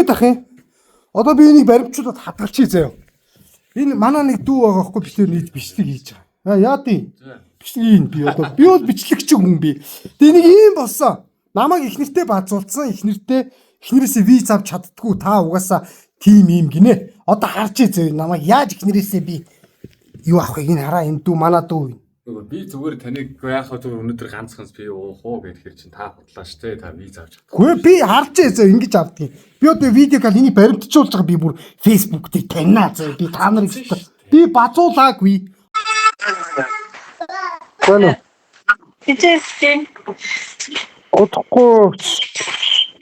гээд ах юм? Одоо би энийг баримтжуулаад хадгалчихъя заяа. Энэ манай нэг дүү байгаа хгүй би тэр нийт бичлэг хийж байгаа. Аа яа дий? Бичлэг ийн би одоо би бол бичлэгч хүн би. Тэгээ нэг ийм болсон. Намайг их нэртэй базуулсан, их нэртэй эхнэрээсээ виз авч чаддггүй та угаасаа тим юм гинэ. Одоо харж заяа намайг яаж эхнэрээсээ би юу авахыг энэ хараа энэ дүү манай дүү. Нөгөө би зүгээр таныг яах вэ зүгээр өнөөдөр ганцхан би уух уу гэхээр чинь та худлаа штэ та виз авч чадахгүй. Үгүй би харж заяа ингэж авдгийг. Би одоо видео кол энийг баримтжуулж байгаа би бүр Facebook дээр тавина заяа. Би та нарыг би базуулаагүй. Байна. Хичээстэй. Удахгүй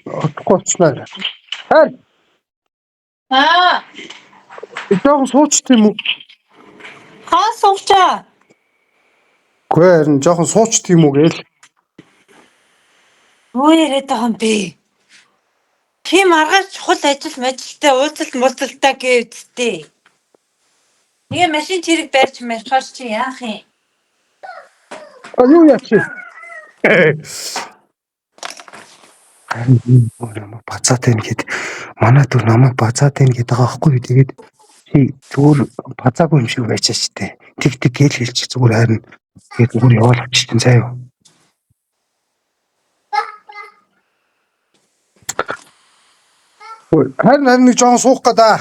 удахгүй болчихлоо. Хайр, Аа, жоохон сууч тийм үү? хаа суучаа. Үгүй харин жоохон сууч тийм үү гээл. Юу яриад байгаа юм бэ? Чи маргааш чухал ажил мажилтай уулзалт муулзалтай гэвдтэй. Тэгээ машин чирэг барьж мархаар чи яах юм? А юу яач? Харин энэ намайг базаад байна гэд манай дүү намайг базаад байна гэдэг байгаа байхгүй юу? Тэгээд чи зүгээр базаагүй юм шиг байж чаа тээ. Тэг тэг гээл хэлчих зүгээр харин тэгээд зүгээр яваал авчтэн заа юу. Харин харин нэг жоохон суух гэдэг.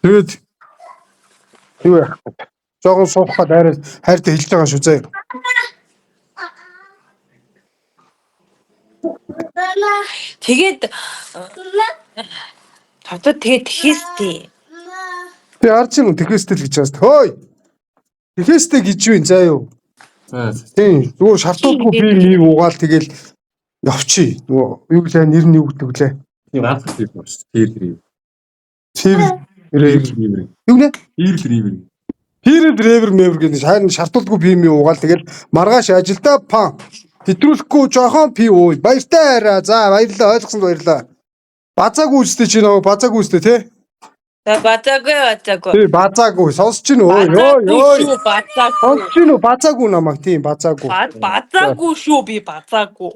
Тэгээд юу яах вэ? Жоохон суух гээд хайр хайртай хэлж байгаа шүү заа юу. Тэгээд одоо тэгээд тэхээстэй. Би харж юм тэхэстэй л гэж байгаа. Хөөй. Тэхэстэй гэж юу юм заа юу. За за. Тийм зүгээр шалтуулгүй би юм уугаал тэгэл явчих. Нөгөө юу гэлээ нэр нь юу гэдэг лээ. Тийм ганцхан би болж тэр тэр. Тэр Тэр тэр. юу нэ? Тэр тэр. Тэр драйвер мэвэр гэдэг харин шалтуулгүй би юм уугаал тэгэл маргааш ажилдаа пан. Хэтрүүлэхгүй жоохон пи ууй. Баяртай хайраа. За баярлалаа ойлгосонд баярлалаа. Базаагүй үстэй чи нөгөө базаагүй үстэй тий? За базаагүй базаагүй. Тий базаагүй сонсч гин өө ёо Базаагүй ёо. шүү базаагүй. Сонсч гин үү базаагүй намайг тийм базаагүй. Базаагүй шүү би базаагүй.